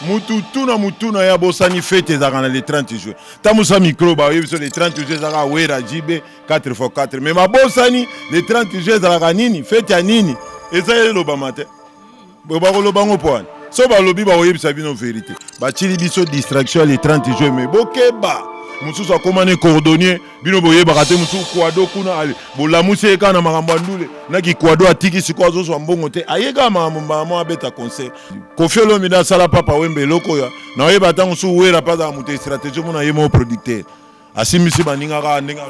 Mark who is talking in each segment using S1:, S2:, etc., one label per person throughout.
S1: Mutu tout na mutu na ye abosani fete ezalaka na le 30 juin. Tamusa micro bayebi biso le 30 juin ezalaka Wera JB 4x4 mais babosani le 30 juin ezalaka nini? Fete ya nini? Eza elobama te. Bakoloba yango mpo wana so balobi bakoyebisa bino verite. Batili biso distraction ya le 30 juin mais bokeba mosusu akoma ne cordonnier bino boyebaka te mosusu kwado kuna ale bolamusi ye kaka na makambo ya ndule na kikwado atiki sikoyo azozwa mbongo te aye kaka makambo mbala moko abeta concert Koffi Olomide asala Papa Wemba eloko oyo naoyeba ntango mosusu Wera mpe azala moto ya stratégie omona ye moko producteur asimbisi baninga kaka ndenge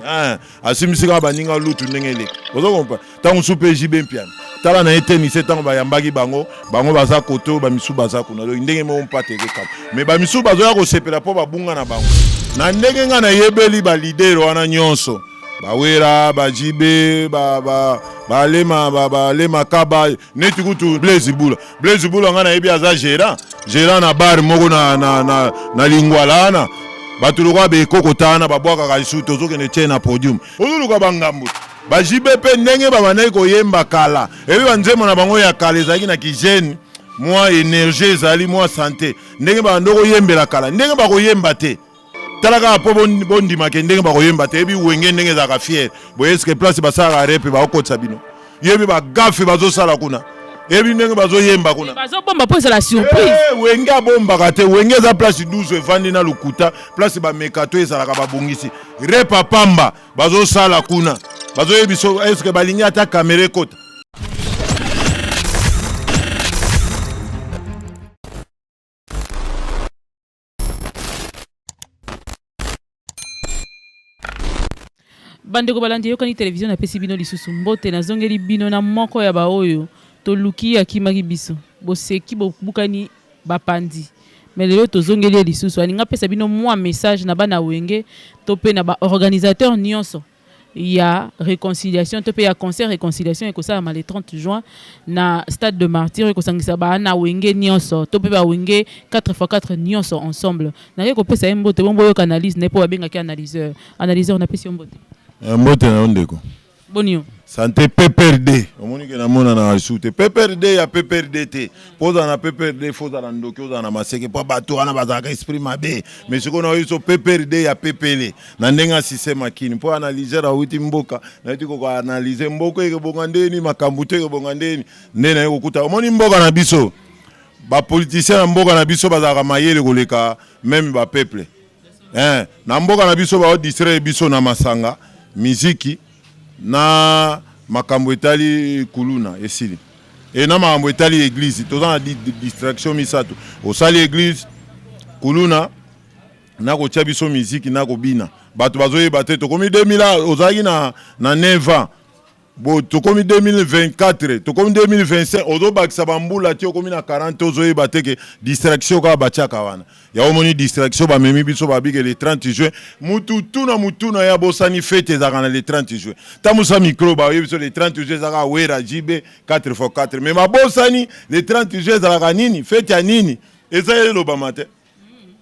S1: eh, asimbisi kaka baninga lutu ndenge eleka ozo comprendre ntango mosusu mpe JB Mpiana tala na ye tenise ntango bayambaki bango bango baza kote bamisusu baza kuna donc ndenge moko mpata ezokaba mais bamisusu bazoya kosepela mpo babunga na bango na ndenge ngai nayebeli balidere wana nyonso ba Wera ba JB ba ba ba Lema ba ba Lema Kaba neti kutu Blaise Bula Blaise Bula nga nayebi aza gérant gérant na bar moko na na na, na Lingwala wana bato lokola bekokota wana babwakaka lisusu tozokende tie na podium ozoluka bangambo ba JB mpe ndenge babandaki koyemba kala ebi banzembo na bango ya kala ezalaki na kijene mwa energie ezali mwa sante ndenge babanda koyembela kala ndenge bakoyemba te Tala kaka po bondima ke ndenge bakoyemba te yebi wenge ndenge ezalaka fier boye eske place basalaka repe bakokotisa bino yebi bagafe bazosala kuna yebi ndenge bazoyemba kuna
S2: bazobomba mpo ezala surprise
S1: eh, wenge abombaka te wenge eza place 12 evandi na lokuta place bamekato ezalaka babongisi repa pamba bazosala kuna bazoyebi so eske balingi ata kamera ekota
S2: Bandeko balandi Eyokani Television napesi bino lisusu mbote nazongeli bino na moko ya baoyo toluki akimaki biso boseki bobukani bapanzi mais lelo tozongeli ye lisusu alingi apesa bino mua message na bana wenge to pe na ba organisateur nionso ya reconciliation to pe ya concert reconciliation ekosalama le 30 juin na stade de martyr ekosangisa bana wenge nionso to pe ba wenge 4x4 nionso ensemble nake kopesa ye mbote bongo boyoka analyse na ye po babengaki analyseur analyseur napesi yo mbote
S1: eh, mbote na yo ndeko
S2: boni yo
S1: Sante PPRD omoni ke namonanaka lisusu te PPRD ya PPRD te mpo ozala na PPRD fo ozala ndoki ozala na maseke mpo bato wana bazalaka esprit mabe mais sikoyo nayoki so PPRD ya pepele na ndenge ya système akini mpo analyseur awuti mboka nayeti kokoanalyse mboka ekobonga ndeni makambo te ekobonga ndeni nde naye kokuta omoni mboka na biso bapoliticien na mboka na biso bazalaka mayele koleka meme bapeuple eh, na mboka na biso bao distraire biso na masanga miziki na makambo etali kuluna esili e na makambo etali eglise toza na distraction misato osali eglise kuluna na kotia biso miziki na kobina bato bazoyeba te tokomi 2000 ozalaki na, na 9 ans bo tokomi 2024 tokomi 2025 ozobakisa bambula ti okomi na 40 ozoyeba te ke distraction kaka batiaka wana yango omoni distraction bamemi biso babike le 30 juin mutu tu na mutu na ye abosani fete ezalaka na le 30 juin tamusa micro bayebi biso le 30 juin ezalaka wera jb 4x4 mais babosani le 30 juin ezalaka nini fete ya nini eza elobama te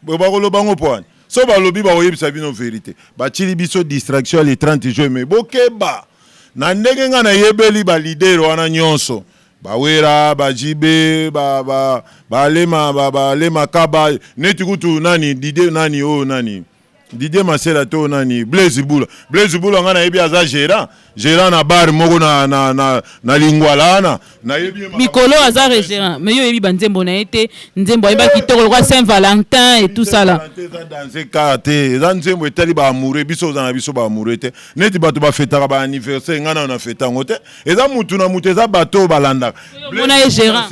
S1: bakoloba yango mpo wana so balobi bakoyebisa bino verite batili biso distraction ya le 30 juin mais bokeba na ndenge ngai nayebeli balidere wana nyonso bawera bajibe balema ba, ba, balema kaba neti kutu nani dide nani oyo nani Didier Masela to nani Blaise Bula Blaise Bula nga nayebi aza gérant gérant na bar moko na na na, na Lingwala wana nayebi
S2: mikolo aza gérant mais yo oyebi ba nzembo na ye te nzembo ayeba kitoko lokola Saint Valentin et tout ça là
S1: eza danse kaka te eza nzembo etali ba amoureux biso oza na biso ba amoureux te neti bato bafetaka ba anniversaire nga nayo na feta yango te eza mutu na mutu eza bato oyo balandaka
S2: omona ye gérant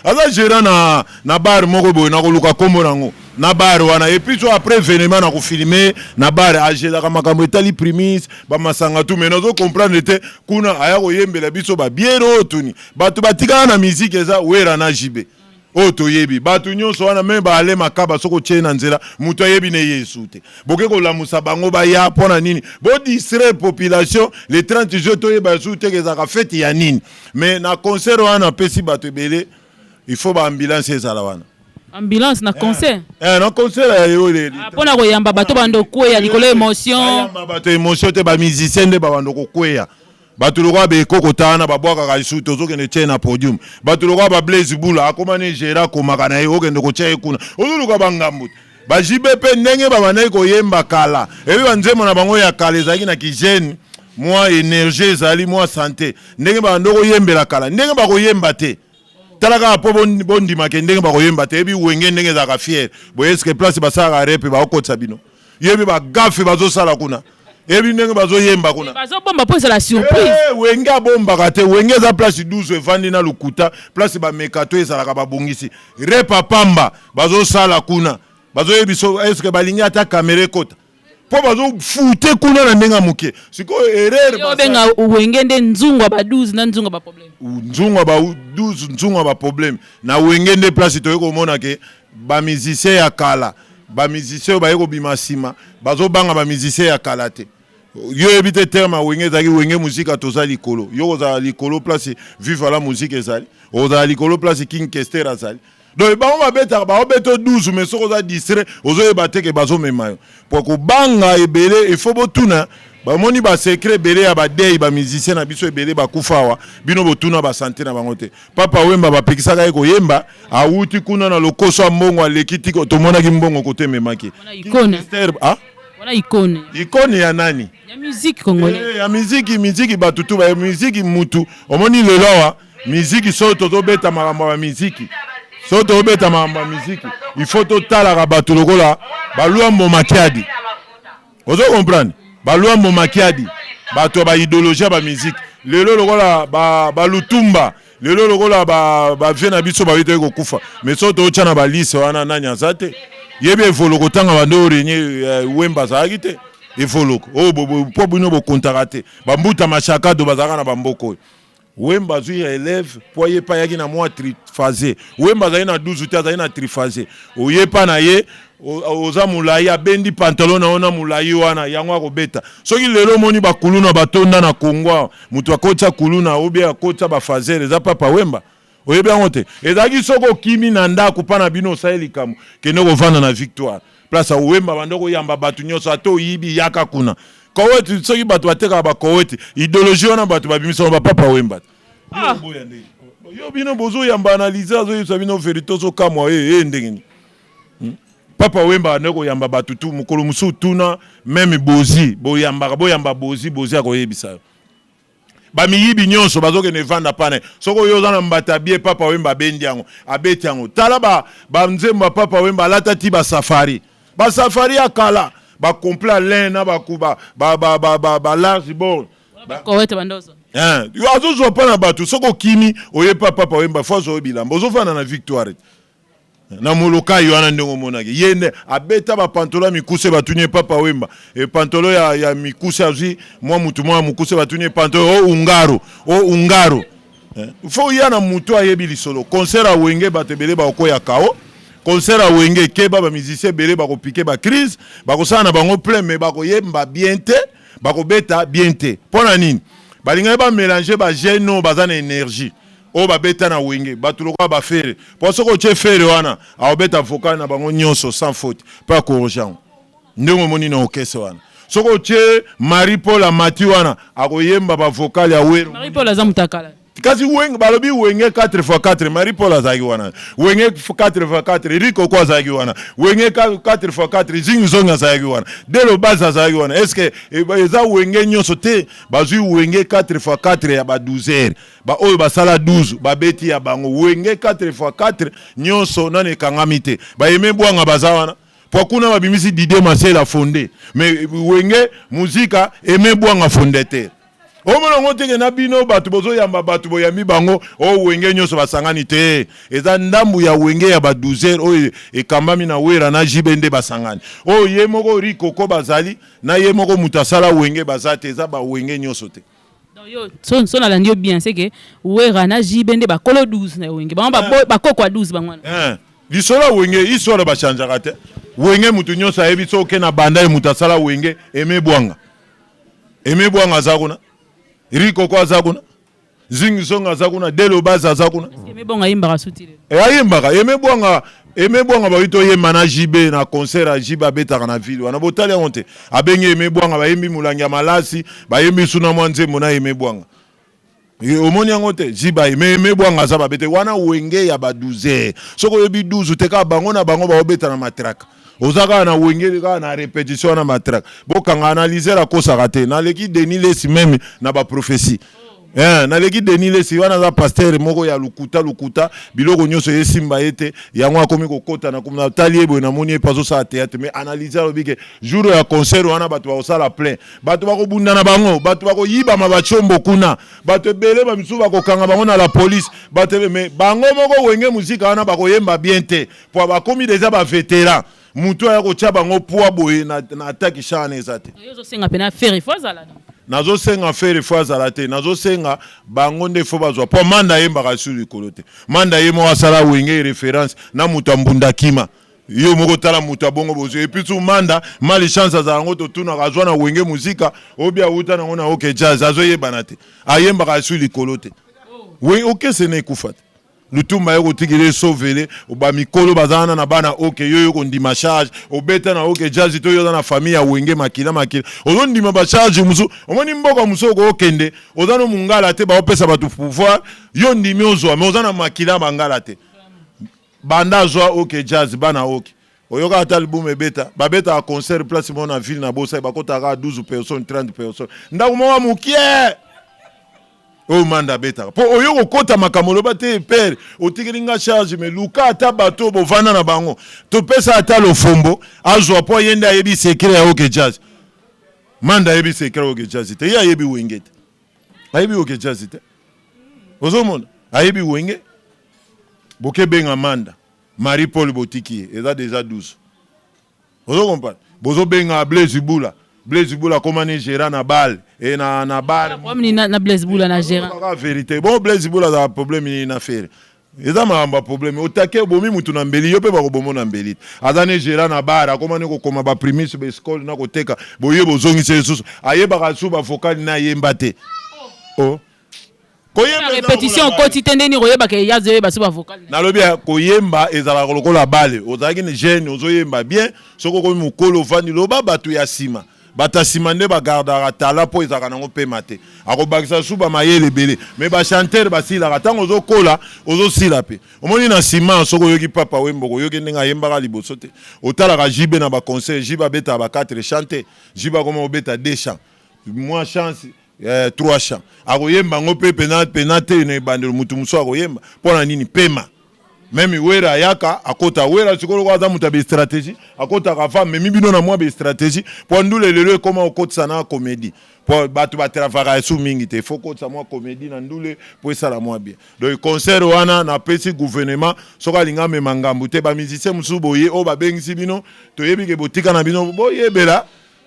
S1: Aza gerant na na bar moko boye nakoluka kombo nango na bar wana et puis so après evenement na kofilme na bar agelaka makambo etali primise bamasanga tu mais nazo comprendre te kuna aya koyembela biso babiere oyo tuni bato batikala na musique eza wera na JB oyo toyebi bato nyonso wana me baale makaba soki otie na nzela moto ayebi ne yesu te boke kolamusa bango baya mpo na nini bodistraire population le 30 juin toyeba lisusu te ezalaka fete ya nini Mais na concert wana apesi bato ebele il faut ba ambulance ezala wana.
S2: Ambulance na concert?
S1: Eh, na concert ya yo le.
S2: Ah, pona koyamba bato bando kweya likolo emotion.
S1: Bayamba bato emotion te ba musiciens nde babando kokweya. Bato lokola ba Ekokota wana babwakaka lisusu te, ozokende tia ye na podium. Bato lokola ba Blaise Bula akoma ne gere akomaka na ye, okende kotia ye kuna. Ozoluka ba ngambo te. Ba JB pe ndenge babandaki koyemba kala, eyebi ba nzembo na bango ya kala ezalaki na ki jeune, mua energie ezali, mua sante. Ndenge babanda koyembela kala, ndenge bakoyemba te. Tala kaka po bondima ke ndenge bakoyemba te, eyebi Wenge ndenge ezalaka fier. Boye est-ce que place basalaka rep bakokotisa bino? Yebi ba gaffe bazosala kuna, yebi ndenge bazoyemba kuna,
S2: bazobomba mpo ezala surprise.
S1: Hey, Wenge abombaka te. Wenge eza place 12 evandi na lokuta, place bamekato ezalaka, babongisi repa pamba bazosala kuna, bazoyebi so est-ce balingi ata kamera ekota mpo bazofute kuna na ndenge ya moke. Sikoyo erreur
S2: obenga Wenge nde nzungu ya ba 12 na nzungu ya baproblème.
S1: Nzungu ya ba 12, nzungu ya baproblème na Wenge nde place toyei komona ke bamusicien ya kala, bamusicien oyo baye kobima nsima bazobanga bamusicien ya kala te. Yo yebi te terme ya Wenge ezalaki Wenge Muzika, toza likolo. Yo kozala likolo place Viva la Musique ezali, ozala likolo place King Kester azali. Donc bango babetaka, baobeta 12, mais soki oza distrait, ozoyeba te ke bazomema yo po kobanga ebele. Il faut botuna, bamoni basecret ebele ya badei, bamusicien na biso ebele bakufa awa, bino botuna basante na bango te. Papa Wemba bapekisaka ye koyemba, awuti kuna na lokoso ya mbongo, aleki ti tomonaki mbongo kote ememaki.
S2: Wana icône.
S1: Icône ya nani?
S2: Ya musique congolais.
S1: Eh, ya miziki, miziki bato tu ba miziki. Mutu omoni lelo awa miziki, soki tozobeta makambo ya bamiziki, soki tozobeta makambo ya miziki, il faut totalaka bato lokola baLwambo Makiadi. Ozo comprendre? BaLwambo Makiadi, bato ya baidéologie ya bamiziki lelo, lokola baLutumba lelo, lokola bavieux na biso bayi toyei kokufa. Mais soki totya na balise wana, nani aza te? Yebi Evoloko, ntanga bando orenye Wemba azalaki te. Evoloko oyo mpo bino bokontaka te, bambuta Mashakado bazalaka na bamboka oyo. Wemba azwi relève mpo aye mpe ayaki na mwa triphasé. Wemba azali na 12 te, azali na triphasé. Oye mpa na ye, oza molai, abendi pantalon na yo na molai wana, yango akobeta. Soki lelo omoni bakuluna batonda na Kongo awa, moto akotisa kuluna obie akotisa baphaser eza Papa Wemba. Oyebi yango te? Ezalaki soki okimi na ndako mpa na bino, osali likambo, kende kovanda na Victoire, place Wemba banda koyamba bato nyonso. Ata oyibi, yaka kuna. Koweti, soki bato batekaka bakoweti, idéologie wana bato babimisa bapapa Wemba te.
S2: Ah.
S1: Yo bino bozoyamba analyse, azoyebisa bino vérité, ozokamwa ye ye ndenge nini? Papa Wemba ande koyamba bato tu. Mokolo mosusu tuna même Bozi, boyambaka, boyamba Bozi, Bozi akoyebisa yo. Bamiyibi nyonso bazokende evanda pana. Soki oyo oza na mbata bie, Papa Wemba abendi yango, abeti yango. Tala banzembo ya Papa Wemba, alata ti basafari, basafari ya kala, bacomplet alain na balarge bord. Azozwa mpa na bato. Soki okimi, oye pa Papa Wemba, fo azwa bilamba. Ozofanda na Victoire na Molokai wana, ndenge omonaki ye nde abeta bapantolo ya mikuse. Batuni ye, Papa Wemba e pantolo ya mikuse, azwi mwa mutu mwa mokuse. Batuni ye pantolo o ungaro o ungaro. Fo ya na mutu ayebi lisolo. Concert ya Wenge, bato ebele bakokoya kao. Concert ya Wenge, keba, bamusicien ebele bakopike bacrise, bakosala na bango plein, mais bakoyemba bien te, bakobeta bien te. Mpo na nini? Balingaki bamélange bajeune oyo baza na énergie, oyo babeta na Wenge, bato lokola baFerre. Mpo soki otie Ferre wana, akobeta vocal na bango nyonso sans faute mpe akorige yango ndenge omoni na orchestre wana. Soki otie Marie Paul amati wana, akoyemba bavocal ya Wero.
S2: Marie Paul aza mutakala.
S1: Kasi Wenge, balobi Wenge 4 x 4, Marie Paul azalaki wana. Wenge 4 x 4, Rikoko azalaki wana. Wenge 4 x 4, Zingzong azalaki wana, Delo Baz azalaki wana. Est ce que eza Wenge nyonso te? Bazwi Wenge 4 x 4 ya ba 12 heures, baoyo basala 12, babeti ya bango Wenge 4 x 4 nyonso nano ekangami te. Bayeme bwanga baza wana po kuna babimisi Didier Masela fondé, mais Wenge Muzika, Aime Bwanga fondateur, omona yango teke na bino bato bozoyamba bato, boyambi bango o Wenge nyonso basangani te. Eza ndambu ya Wenge ya ba 12 heures oyo ekambami na Wera na JB nde basangani. Oyo ye moko Rikoko bazali na ye moko moto asala Wenge baza te, eza bawenge nyonso te.
S2: Donc yo so nalandi yo bien, c'est que Wera na JB nde bakolo 12 na Wenge, bango bakoko ya 12 bango wana.
S1: Lisolo ya Wenge, histoire bachangeaka te. Wenge, moto nyonso ayebi, soki oke na banda ye, moto asala Wenge Aime Bwanga. Aime Bwanga aza kuna, Rikoko aza kuna. Zing Zong aza kuna, Delobaz aza kuna.
S2: Aimé Bwanga ayembaka suti lelo?
S1: E, ayembaka. Aimé Bwanga, Aimé Bwanga bayi toyemba na JB na concert ya JB abetaka na ville wana. Botali yango te, abengi Aimé Bwanga, bayembi molangi ya malasi, bayembi suna mwa nzembo na Aimé Bwanga. Omoni yango te? JB, Aimé Bwanga aza babete wana. Wenge ya ba 12 heures, soki oyebi 12 te, kaka bango na bango baobeta na matraka. Oza kaka na Wenge, kaka na répétition wana, matraka. Bokanga analyseur, akosaka te. Naleki Denis Lesi même na baprophétie. Naleki Denis Lesi wana, aza pasteur moko ya lukuta lukuta, biloko nyonso esimba ye te. Yango akomi kokota na natali ye boye, namoni ye mpe azosala théâtre. Mais analyse alobi ke jour ya concert wana, bato bakosala plein, bato bakobunda na bango, bato bakoyibama batiombo kuna, bato ebele bamisusu bakokanga bango na la police, bato ebele. Mais bango moko Wenge Muzika wana bakoyemba bien te, po bakomi déjà bavétéran. Motu aya kotia bango poids boye na ataki chana eza te.
S2: Yo ozosenga mpena Ferre faut azala na
S1: Nazosenga Ferre faut azala te, nazosenga bango nde faut bazwa, mpo Manda ayembaka su likolo te. Manda ye moko asala Wenge référence na moto ya mbunda kima. Yo moko tala moto abongo bozwi. Et puis su Manda, malchance azala yango, totunaka azwa na Wenge Muzika obi awuta nango na OK Jazz, azoyebana te, ayembaka su likolo te. We okese na ekufa te. Lutumba ye kotikela esovele bamikolo baza wana na bana. Oke yo yo kondima charge obeta na OK Jazz to yo oza na famille ya Wenge, makila makila, ozondima bacharge mosusu. Omoni mboka mosusu okokende, oza no mongala te, baopesa bato pouvoir, yo ndimi ozwa, mais oza na makila bangala te. Banda azwa OK Jazz, bana oke oyoka ata album ebeta, babetaka concert place moko na ville na bosai, bakotaka 12 personnes, 30 personnes, ndako moko mokie oyo Manda abetaka. Mpo oyo kokota makambo oloba te, père, otikeli nga charge, mais luka ata bato bovanda na bango, topesa ata Lofombo azwa, mpo ye nde ayebi secret ya OK Jazz. Manda ayebi secret ya OK Jazz te, ye ayebi Wenge te, ayebi OK Jazz te. Ozomona, ayebi Wenge. Bokebenga Manda, Marie Paul botiki ye, eza déjà 12. Ozo comprendre? Bozobenga Blaise Bula. Blaise Bula akóma ni gérant na bal e na bar.
S2: Problème nini na Blaise Bula na gérant?
S1: Kaka vérité. Bon, Blaise Bula azala problème nini na Ferre? Eza makambo ya problème. Otake obomi mutu na mbeli, yo mpe bakobomo na mbeli te. Aza ne gérant na bar, akóma ne kokoma baprimus, baescole na koteka. Boye bozongisa lisusu, ayebaka su bavokali na ayemba te. Oh.
S2: Koyemba eza répétition
S1: lokola
S2: okoti te, ndeni koyebaka ye azoyeba so bavocal?
S1: Nalobi ya koyemba ezalaka lokola bale. Ozalaki ni jeune, ozoyemba bien. Soki okomi mokolo, ovandi, loba bato ya nsima, bato ya nsima nde bagardaka tala, mpo ezalaka nango pema te. Akobakisa su bamayele ebele, mais bachanteur basilaka ntango ozokola, ozosila mpe. Omoni na nsima, soki oyoki Papa Wembo, oyoki ndenge ayembaka liboso te. Otalaka JB na baconcert, JB abetaka ba 4 chant te, JB akoma kobeta 2 chant, mwa chance 3 chant. Akoyemba yango mpe pena pena te. Na ebandelo motu mosusu akoyemba mpo na nini? Pema. Même Wera ayaka, akota Wera sikoyo lokola aza moto ya bastratégie, akotaka fa amemi bino na mwa bastratégie, mpo ndule lelo ekóma okotisa na comédie, mpo bato batravaka esu mingi te. Faut kotisa mwa comédie na ndule mpo esala mwa bien. Donc concert wana, napesi gouvernement, soki alingi amema ngambu te, bamusicien mosusu boye oyo babengisi bino, toyebi ke botika na bino, boyebela,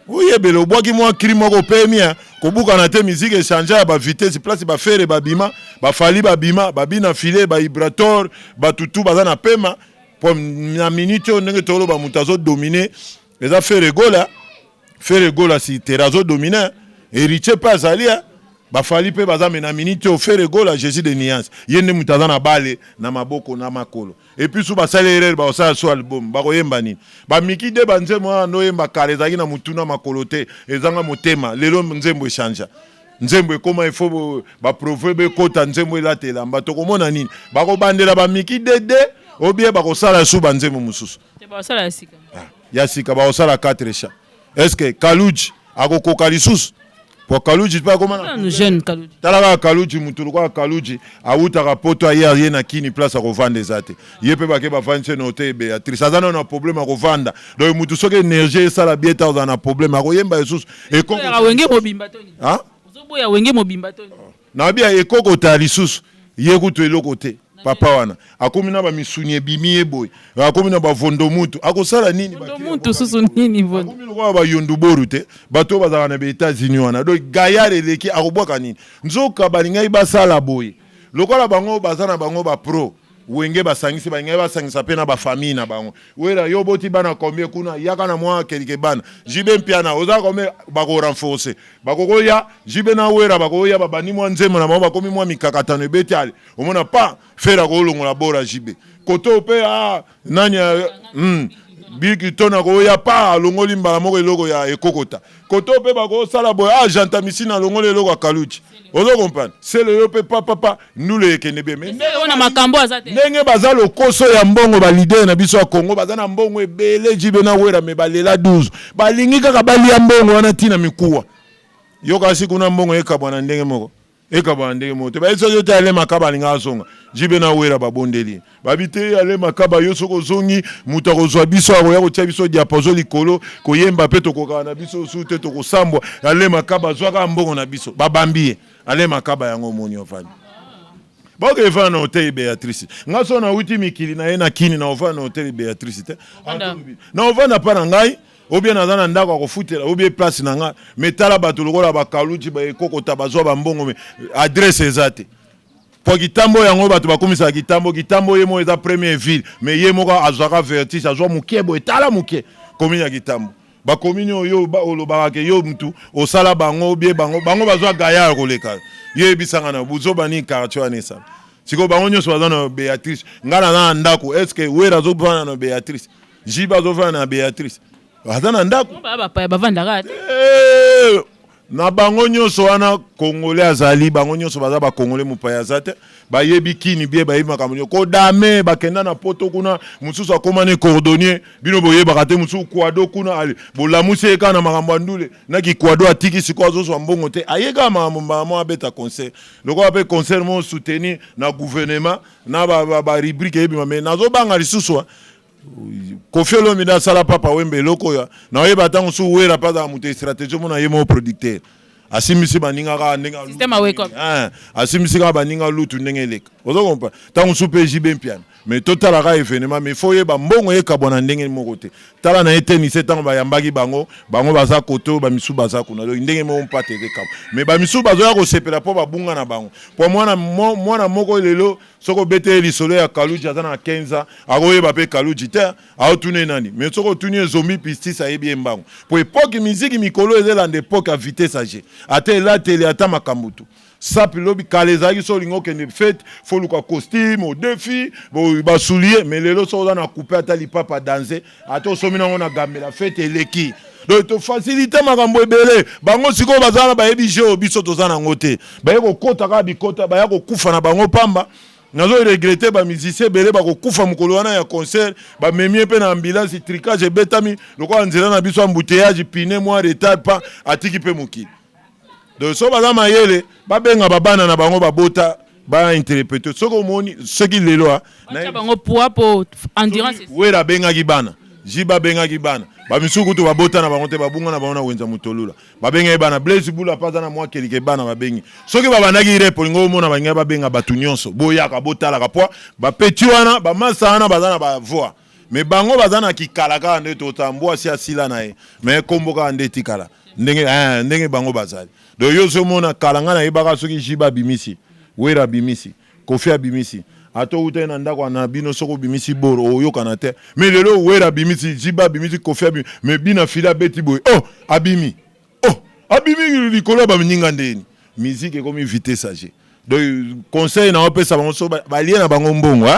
S1: oyebela, obwaki mwa cri moko, opemi kobukana te. Musique échange ya bavitesse, place baFerre babima, baFally babima, babina file, baibrator, batutu baza na pema. Po na minute oyo, ndenge toloba, moto azodomine eza Ferre Gola. Ferre Gola si tere azodomine, Héritier mpe azali, baFally mpe baza, mais na minute oyo Ferre Gola, Jésus de nuance, ye nde moto aza na bale na maboko na makolo. Et puis so basali erreur, bakosala so album, bakoyemba nini? Bamiki de banzembo wana ndoyemba kala, ezalaki na motuna makolo te, ezanga motema. Lelo nzembo echangea, nzembo ekóma ifo baproverbe ekota, nzembo elata elamba. Tokomona nini? Bakobandela bamiki dede obie bakosala su banzembo mosusu?
S2: Te, bakosala ya sika.
S1: Ya sika, bakosala 4 chants. Est ce que Kaluji akokoka lisusu? Po Kaluji mpe akoma
S2: na jeune Kaluji.
S1: Tala kaka Kaluji, mutu lokola Kaluji awutaka Poto, aye aye na Kini, place akovanda eza te. Ye mpe bake bavandisi na hotel Béatrice, aza nano na problème akovanda. Donc mutu soki énergie esala bien te, azala na problème akoyemba lisusu.
S2: Wenge mobimba toni? Ozoboya Wenge mobimba toni?
S1: Nayebi ekokota lisusu ye kutu eloko te. Papa wana akomi na bamisuni ebimi ye boye, akomi na bavondo mutu, akosala nini?
S2: Mutu susu nini?
S1: Akomi lokola bayondu boru te, bato oyo bazalaka na baÉtats-Unis wana. Donc gayard eleki, akobwaka nini? Nzoka balingaki basala boye lokola bango baza na bango bapro. Wenge basangisi, balingaki basangisa mpe na bafamille na bango. Wera, yo oboti bana combien kuna? Yaka na mwa kelike bana. JB Mpiana, oza combien? Bako renforcer, bakokoya JB na Wera, bakoya babandi mwa nzembo na bango, bakomi mwa mikakatano ebeti, ale omona pa Ferre akolongola bora JB koto mpe ah, nani biki to na koya pa alongoli mbala moko eloko ya ekokota koto mpe bakosala boye, ah, Jantamisi alongoli eloko ya Kaluji. Ozo comprendre? Sele yo mpe papapa ndule ekende bien. Mais
S2: wana makambo aza te.
S1: Ndenge baza lokoso ya mbongo, baleader na biso ya Congo baza na mbongo ebele, JB na Wera, me balela 12, balingi kaka balia mbongo wana ntina mikuwa. Yoka, si kuna mbongo ekabwa na ndenge moko, ekabwa na ndenge moko te. Bayebi soki te alemaka, balinga azonga. JB na Wera babondeli, babi te alemaka ba yo soki ozongi, moto akozwa biso, akoya kotia biso diapason likolo, koyemba mpe tokokaka na biso su te, tokosambwa. Alemaka bazwaka mbongo na biso, babambi ye alemaka ba yango. Omoni, ovandi baoke evanda na hotel Béatrice. Nga so nauti mikili na ye na Kini, na ovanda na hotel Béatrice te, na ovanda mpa na ngai, obie naza na ndako ya kofutela, obie place na ngai. Me tala bato lokola Bakaluti, baekokota, bazwa bambongo, me adresse eza te. Po Kitambo yango bato bakomisaka Kitambo, Kitambo ye moko eza première ville, mais ye moko azwaka vertige, azwa moke boye. Tala moke commune ya Kitambo, bacommune oyo olobaka ke yo mutu osala bango bie, bango bazwa gaya ya koleka yo. Yebisanga na buzoba nini quartier wana esala. Sikoyo bango nyonso baza na Béatrice, ngai naza na ndako. Est ce que Wera azovanda na Béatrice? JB azovanda na Béatrice? Aza na ndako.
S2: Bapaya bavandaka te.
S1: Na bango nyonso wana Congolais azali, bango nyonso baza Bacongolais, mopaya aza te. Bayebi Kini bien, bayebi makambo nyonso. Kodame bakenda na Poto kuna, mosusu akóma ne cordonnier, bino boyebaka te. Mosusu kwado kuna, ale bolamusi ye kaka na makambo ya ndule na kikwado, atiki. Sikoyo azozwa mbongo te, aye kaka makambo mbala moko abeta concert, lokola mpe concert moko soutenu na gouvernement na barubrique eyebima. Me nazobanga lisusu Koffi Olomide asala Papa Wemba eloko oyo naoyeba. Ntango su Wera mpe azala moto ya stratégie, omona ye moko producteur asimbisi baninga kaka ndenge asimbisi kaka baninga lutu ndenge eleka. Ozo comprendre? Ntango su mpe JB Mpiana. Mais totalaka événement, mais faut oyeba mbongo ekabwa na ndenge moko te. Tala na ye tenise, ntango bayambaki bango, bango baza kote oyo, bamisu baza kuna. Donc ndenge moko mpate ekekabwa, mais bamisu bazoya kosepela mpo babunga na bango. Mpo mwana, mwana moko lelo soki obete ye lisolo ya Kaluji, aza na 15 ans, akoyeba mpe Kaluji te, aotuna ye nani. Mais soki otuni ye Zombi Pistis, ayebi ye mbango. Po époque miziki mikolo ezelanda époque ya vitesse age, ata elateli, ata makambo tu sapi. Lobi kala ezalaki so olingi okende fête, faut luka costume, odefi basoulier. Mais lelo so oza na coupe, ata lipapa danse, ata osomi nango na gambela, fête eleki. Donc tofacilité makambo ebele. Bango sikoyo baza na bayebi jeu, biso toza nango te. Baye kokota kaka bikota, baya kokufa na bango pamba. Nazo regretter bamusicien ebele bakokufa mokolo wana ya concert, bamemi ye mpe na ambulance, tricage ebetami lokola nzela na biso, embouteillage, pine mwa retard, pa atiki mpe mokili. Donc so baza mayele, babenga babana na bango, babota bainterprete. Soki omoni, soki lelo
S2: bango poids po endurance.
S1: Wera abengaki bana, JB abengaki bana, bamisusu kutu babota na bango te, babunga na bango na wenza motolula, babengaki bana. Blaise Bula mpe aza na mwa kelike bana babengi. Soki babandaki rep, olingi omona balingai babenga bato nyonso, boyaka botalaka po bapeti wana, bamasa wana baza na bavoix, mais bango baza na kikala kaka nde totambwa asi asila na ye, mais kombo kaka nde etikala ndenge, ndenge bango bazali. Donc yo ozomona kala, ngai nayebaka soki JB abimisi, Wera abimisi, Koffi abimisi, ata outaki na ndako na bino, soki obimisi boro, oyokana te. Mais lelo Wera abimisi, JB abimisi, Koffi abimisi, mais bina fili abeti boye, oh, abimi, oh, abimi likolo ya baninga ndeni. Musique ekomi vitesse age. Donc conseil na opesa bango, so balie na bango mbongo,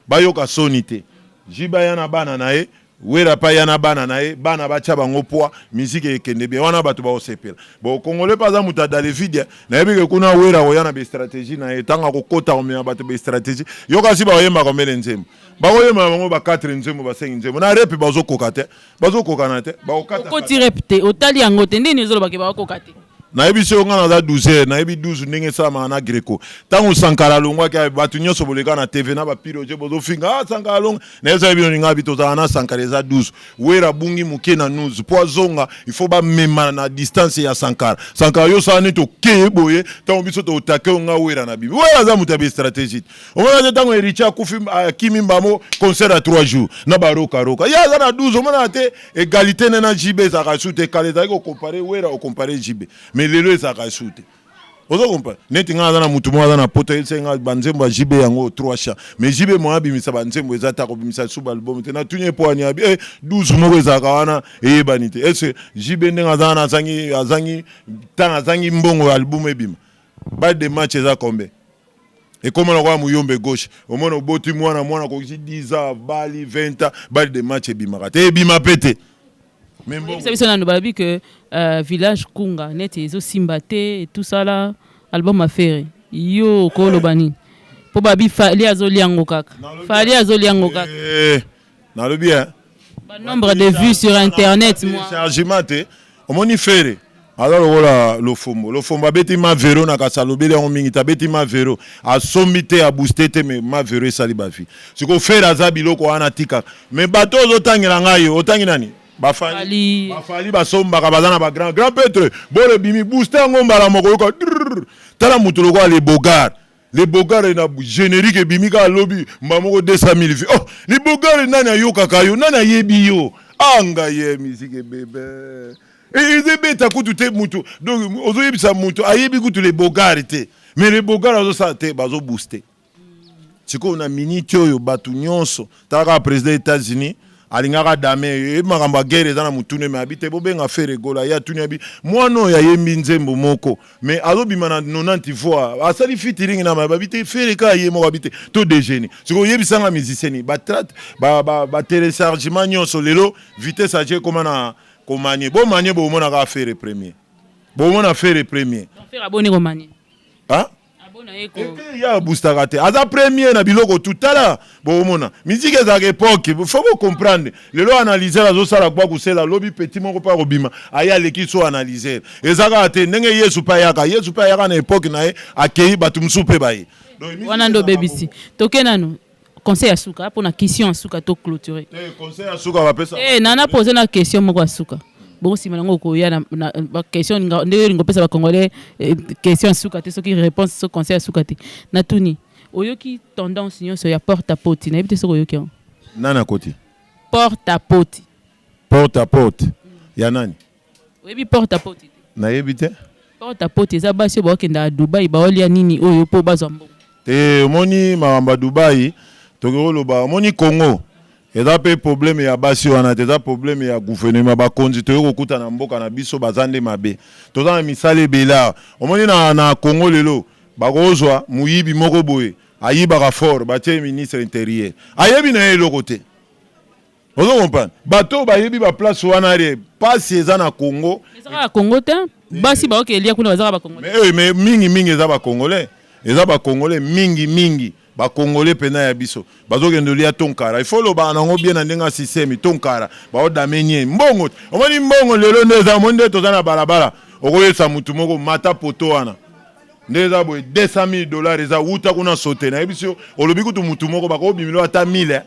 S1: bayoka soni te. JB aya na bana na ye, Wera mpe aya na bana na ye, bana batya bango poids, musique ekende bien wana, bato baosepela. Bon, Congolais mpe aza moto adale vide. Nayebi ke kuna Wera koya na bastratégie na ye, ntango akokota komema bato bastratégie. Yoka, si bakoyembaka mbele nzembo, bakoyemba na bango ba 4 nzembo, basengi nzembo na rep, bazokoka te, bazokokana te, bakokata.
S2: Okoti rep te, otali yango te, ndeni ezolobake bakokoka te?
S1: Nayebi soki nga naza 12 heures, nayebi 12 ndenge esalamaka na Greco. Ntango Sankara alongwaki, bato nyonso boleka na TV na bapiroje, bozofinga, ah, Sankara alonga. Nayebisaki bino, ninga bi tozala na Sankara eza 12. Wera abungi moke na 12 mpo azonga, il faut bamema na distance ya Sankara. Sankara, yo osala neti okeye boye, ntango biso totake yo, nga Wera na bibi. Wera aza moto ya bastratégie te. Omona te ntango Héritier akufi, akimi mbamo concert ya 3 jours na barokaroka, ye aza na 12. Omonaka te égalité ne na JB ezalaka su te. Kala ezalaki kocomparer Wera, ocomparer JB, mais lelo ezalaka su te. Ozo comprendre? Neti nga aza na mutu moko aza na poto, ayebisaki nga banzembo ya JB yango 3 chants. Mais JB moyen abimisa banzembo eza te, akobimisa lisusu ba album te. Natuni ye mpo ani abi eh, 12 moko ezalaka wana eyebani te. Est-ce que JB ndenge aza wana azangi azangi temps, azangi mbongo ya album ebima? Balle de match eza combien? Ekoma lokola muyombe gauche. Omona oboti mwana, mwana akokisi 10 ans, bali 20 ans, balle de match ebimaka te, ebima pe te. Mais mbongo.
S2: Biso nanu balobi que village Kunga neti ezosimba te et tout ça là, album affaire yo okoloba nini? Po babi Fally azolia yango kaka. Fally azolia yango kaka.
S1: Eh, nalobi hein.
S2: Ba nombre de vues sur internet moi.
S1: Téléchargement te. Omoni Ferre aza lokola Lofombo. Lofombo abeti ma Vero na kasi alobeli yango mingi te, abeti ma Vero. Asombi te, abooste te, mais ma Vero esali ba vie. Siko Ferre aza biloko wana tikaka. Mais bato ozotangela ngai, otangi nani? Bafali. Bafali basombaka, baza na ba grand grand prêtre. Bole bimi booster yango mbala moko yoka. Tala mutu lokola le Bogard. Le Bogard na générique ebimi kaka lobi mbala moko 200 000 vues. Oh, le Bogard nani ayokaka yo, nani ayebi yo? Ah ngai ye musique ebebe. Ezebeta kutu te mutu. Donc ozoyebisa mutu ayebi kutu le Bogard te. Mais le Bogard azosala te, bazo booster. Sikoyo na minute oyo bato nyonso, tala kaka président États-Unis alingaka dame ye makambo ya guerre eza na motune, me abi te bobenga Ferre Gola. Ye atuni abi mwana oyo ayembi nzembo moko mais azobima na 90 voix, asali featuring na babi te Ferre kaka ye moko, abi te to déjeuner. Sikoyo oyebisanga musicien ni batrate batéléchargement nyonso lelo vitesse aje ekoma na komanie bomanie, bomonaka Ferre premier, bomona Ferre premier.
S2: Ferre aboni komanie.
S1: Hein? Ete ya boostaka te, aza premier na biloko tu. Tala, bomona musique ezalaka époque, faut bocomprendre. Lelo analyseur azosala kwa kosela, lobi petit moko mpe akobima aye aleki so analyseur. Eza kaka te ndenge Yesu mpe ayaka, Yesu mpe ayaka na époque na ye, akei, bato mosusu mpe baye.
S2: Wana nde obebisi. Toke nanu conseil ya suka mpona question ya suka to clôturer.
S1: Conseil ya suka bapesa.
S2: Nana pose na question moko ya suka bongo, nsima nango okoya na baquestion ndenge olingi opesa bacongolais. Question ya suka te, soki réponse so conseil ya suka te. Natuni, oyoki tendance nyonso ya porte à porte? Nayebi te soki oyoki yango.
S1: Nani akoti?
S2: Porte à porte.
S1: Porte à porte ya nani?
S2: Oyebi porte à porte te?
S1: Nayebi te.
S2: Porte à porte eza basi oyo baokendaka Dubai, baolia nini oyo mpo bazwa mbongo.
S1: Te, omoni makambo ya Dubai, tokoki koloba, omoni Congo eza mpe problème ya basi wana te, eza problème ya gouvernement, bakonzi toyei kokuta na mboka na biso baza nde mabe. Toza na misala ebele awa. Omoni na Congo lelo bakozwa moyibi moko boye ayibaka fort, batie ministre intérieur, ayebi na ye eloko te. Ozo comprendre? Bato bayebi baplace wana re pasi eza na Congo.
S2: Eza kaka Congo te, basi baoke elia kuna bazaka bacongolais.
S1: Mais mingi mingi eza bacongolais, eza bacongolais mingi mingi, bacongolais mpena ya biso bazokende olia tonkara. Il faut lobaka nango bien na ndenge ya système. Tonkara baodame nie mbongo. Omoni mbongo lelo nde eza, omoni nde toza na balabala, okoyesa mutu moko mata poto wana nde eza boye 200 000 $ eza wuta kuna sote. Nayebi so olobi kutu mutu moko bakobimilo ata 1000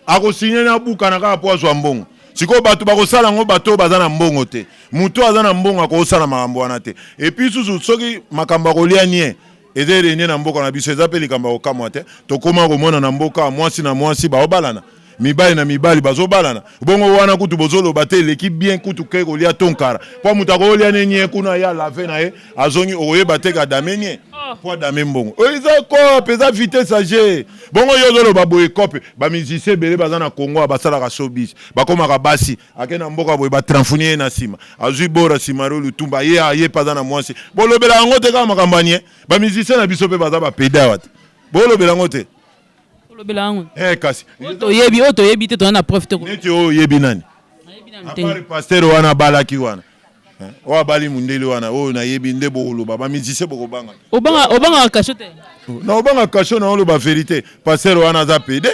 S1: akosinye na bukana kaka mpo azwa mbongo. Sikoyo bato bakosala yango, bato oyo baza na mbongo te. Moto aza na mbongo akosala makambo wana te. Et puis susu, soki makambo ya kolia nie eza erenie na mboka na biso, eza mpe likambo ya kokamwa te. Tokóma komona na mboka mwasi na mwasi baobalana, mibali na mibali bazobalana. Bongo wana kutu bozoloba te, eleki bien kutu ke kolia tonkara, mpo moto akolia ne nie kuna, ye alave na ye, azongi, okoyeba te kadame nie mpo adame mbongo. Oyo eza coop, eza vitesse age. Bongo yo ozoloba boye coop, bamusicien ebele baza na Congo basalaka showbiz, bakomaka basi, ake na mboka boye, batranfuni ye na nsima, azwi bora simaro lutumba, ye aye mpe aza na mwasi. Bolobela yango te, kaka makambo anie. Bamusicien na biso mpe baza bapede awa te, bolobela yango te.
S2: Olobela yango.
S1: Eh, kasi
S2: toyebi oyo toyebi te, toza na preuve te.
S1: Neti oyo oyebi nani? À part pasteur wana abalaki wana, oyo abali mundele wana, oyo nayebi nde bokoloba bamusicien bokobanga.
S2: Obangaka kasho te.
S1: Na obanga kasho, na oloba vérité, pasteur wana aza pédé.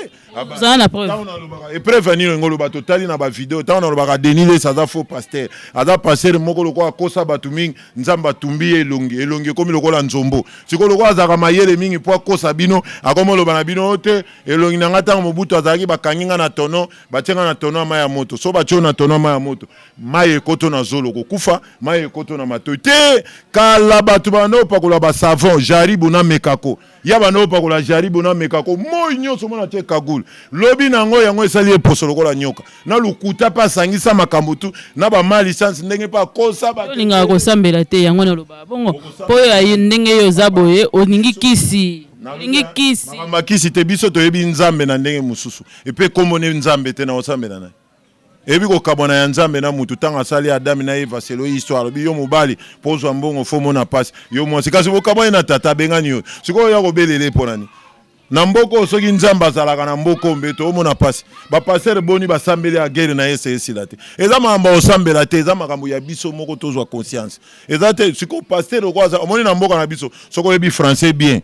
S2: Ozala na preuve.
S1: Ntango nalobaka épreuve nini olingi oloba? Totali na bavideo. Ntango nalobaka Denis Lessie aza faux pasteur, aza pasteur moko lokola akosa bato mingi, Nzambe atumbi ye elongi, elongi ekomi lokola nzombo. Sikoyo lokola azalaka mayele mingi mpo akosa bino, akomi oloba na bino oyo te elongi na ngai. Ntango Mobutu azalaki, bakangi ngai na tono, batie ngai na tono ya mai ya moto. So batie yo na tono ya mai ya moto, mai ekoto na zolo, kokufa, mai ekoto na matoi te. Kala bato banda opakola basavon jaribu na mekako. Ya banda opakola jaribo na mekako moi nyonso mona tie cagoule. Lobi na yango yango esali ye poso lokola nyoka. Na lokuta pe asangisa makambo tout na ba mal licence ndenge pe akosa
S2: bato. Olingaka kosambela te yango wana olobaka bongo po yo ndenge yo oza boye olingi kisi olingi kisi.
S1: Makambo ya kisi te biso toyebi Nzambe na ndenge mosusu epe kombo ne Nzambe te na kosambela na ye. Eyebi kokabwana ya Nzambe na mutu tango asali Adam na Eva selon histoire alobi yo mobali po ozwa mbongo faut omona pasi yo mwasi kasi bokabwani na tata abengani yo sikoyo oya kobelele pona nini na mboka oyo soki Nzambe azalaka na mboka oyo mbe toomona pasi ba pasteur boni basambeli ya guerre na ese esila te eza makambo ya kosambela te eza makambo ya biso moko tozwa conscience eza te sikoyo pasteur lokola aza omoni na mboka na biso soki oyebi français bien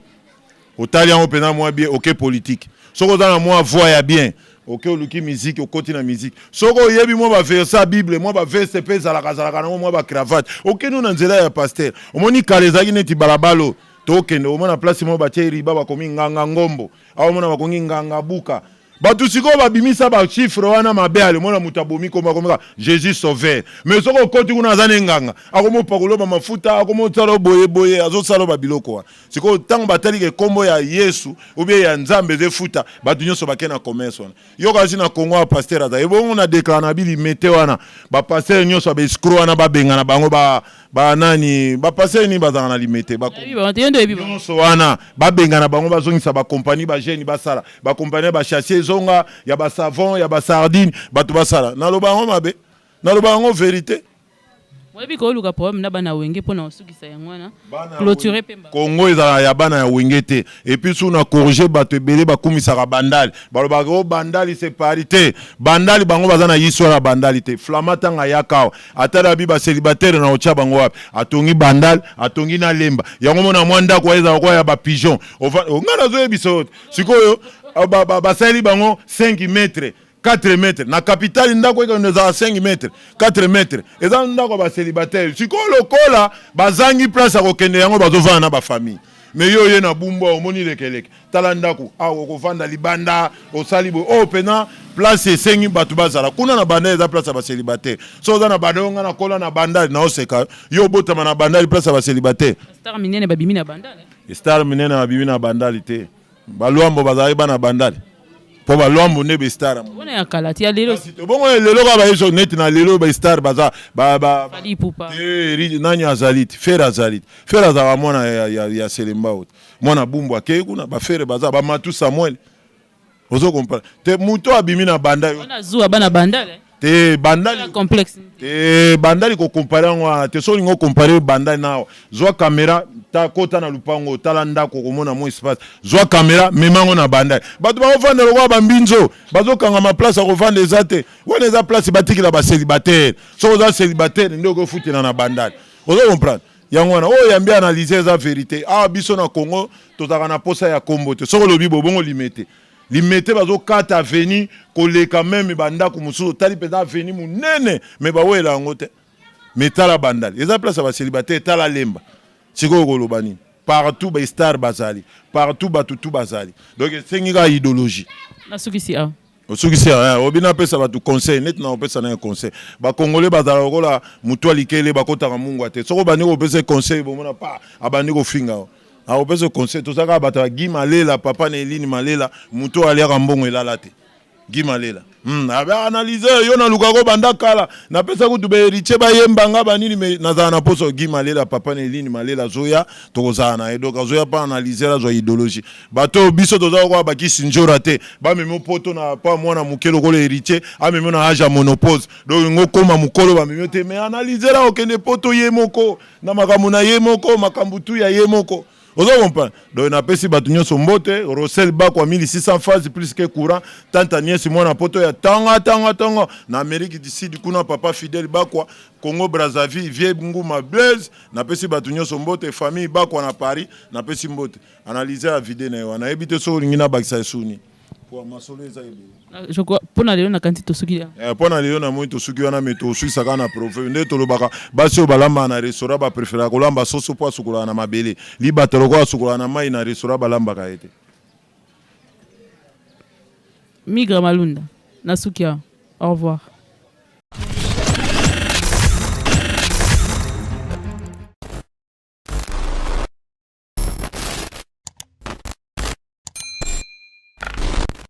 S1: Otali yango penza mua bien oke politique. Soki oza na mua voix ya bien oke oluki musique okoti na musique. Soki oyebi mua ba verset ya bible mua ba veste pe ezalaka zalaka nango mua ba cravate oke no na nzela ya pasteur. Omoni kala ezalaki neti balabala oyo tokende omona place moko batie riba bakomi nganga ngombo awa omona bakongi nganga buka. Batu sikoyo ba bimisa ba chiffre wana mabe ale mona mutu abomi kombo akomi kaka Jesus sauveur mais soki okoti kuna aza ne nganga akomi opakola ba mafuta akomi osala boye boye azo sala ba biloko wana sikoyo tango batali ke kombo ya Yesu ou bien ya Nzambe eza efuta batu nionso bake na commerce wana yo kasi na Congo awa pasteur aza ebongo na declara na bili mete wana ba pasteur nionso ya ba escroc wana ba bengana bango ba Ba nani ba pasteur nini bazalaka na limete ba nyonso wana babengana bango bazongisa ba compagnie ba jeune basala ba compagnie ya ba chassier ezonga ya ba savon ya ba sardine bato basala naloba yango mabe naloba yango verite.
S2: Oyebi koluka problème na bana wenge pona osukisa yango wana clôturer
S1: pe mbala. Congo ezalaka ya bana ya wenge te et puis sur na corriger batu ebele bakumisaka bandal balobaka oh bandal c'est Paris te bandal bango baza na histoire ya bandal te Flama tanga ayaka awa ata na bi ba celibataire na otia bango wapi atongi bandal atongi na lemba yango mona mwa ndako wana ezalaka kwa ya ba pigeon nga nazoyebisa yo sikoyo basaleli bango 5 mètres 4 mètres na capitale ndako ekende ezala 5 mètres 4 mètres eza ndako ya ba celibataire sikoyo lokola bazangi place ya kokende yango bazovanda na ba famille mais yo oye na bumbu omoni lekeleke tala ndako awa okovanda libanda osali boye oyo mpena place esengi bato bazala kuna na bandal eza place ya ba celibataire so oza na bandal oyo ngai nakola na bandal naoseka yo obotama na bandal place ya ba celibataire
S2: star minene babimi na bandal
S1: star minene babimi na bandal te Ba Luambo bazalaki bana Bandal po ba Luambo nde ba star
S2: wana ya kala ti ya lelo
S1: bongo lelo kaka bayeso neti na lelo ba star baza ba ba
S2: Fally Ipupa
S1: te nani azali te Ferre azali te Ferre azalaka mwana ya, ya, ya Selembao te mwana Bumbu akei kuna ba Ferre baza ba Matou Samuel ozo comprendre te moto abimi na banda
S2: wana zuwa bana Bandal eh?
S1: Te bandali
S2: complexe
S1: te bandali ko comparer yango wana te soki olingi o comparer bandali na awa zwa camera ta kota na lupango tala ndako okomona mwa espace zwa camera mema yango na bandali bato bakofanda lokola ba mbinzo bazokangama place ya kovanda eza te wana eza place batikela ba celibataire soki oza celibataire nde okofutela na bandali ozo comprendre yango wana oyo yambi analyse eza verite awa biso na Congo tozalaka na posa ya kombo te soki olobi bobongo limete Limete bazo kata avenue koleka meme ba ndaku mosusu otali penza avenue munene mais bawela yango te mais tala bandal eza place ya ba celibataire tala lemba sikoyo okoloba nini partout ba star bazali partout batu tout bazali donc esengi kaka idologie.
S2: Nasukisi awa.
S1: Osukisi awa eh, obi napesa batu conseil neti na kopesa naye conseil ba congolais bazala lokola mutu ya likele bakotaka mungwa te soki obandi kopesa conseil bomona pa abandi kofinga yo. Akopesa conseil toza kaka bato ya Guy Malela papa na Eline Malela moto oyo aliaka mbongo elala te Guy Malela abe analyse yo naluka ko banda kala napesa kutu ba héritier bayemba nga banini me nazala na poso Guy Malela papa na Eline Malela azoya tokozala na ye donc azoya pa analyser azwa idéologie bato oyo biso toza kokoa bakisi njora te bamemi poto na pa mwana moke lokola héritier amemi na age ya monopause donc ngokoma mokolo bamemi te mais analyser okende poto ye moko na makambo na ye moko makambo tu ya ye moko ozo comprendre donc napesi bato nyonso mbote Rosel Bakwa 1600 phase plus que courant tante Agnès mwana poto ya tanga tanga tanga na Amérique du Sud kuna papa Fidèle Bakwa Congo Brazzaville vieux Nguma Blaise napesi bato nyonso mbote famille Bakwa na Paris napesi mbote analyse ya vide na ye wana nayebi te soki olingi nabakisa esuni po masolo eza ebele.
S2: Je crois mpo na lelo nakanisi tosuki awa.
S1: Eh, mpo na lelo namoni tosuki wana me tosukisa kaka na proverbe nde tolobaka basi oyo balambaka na restaurant bapreferaka kolamba soso mpo asukolaka na mabele libata lokola asukolaka na mai na restaurant balambaka ye te.
S2: Migra Malunda nasuki awa au revoir.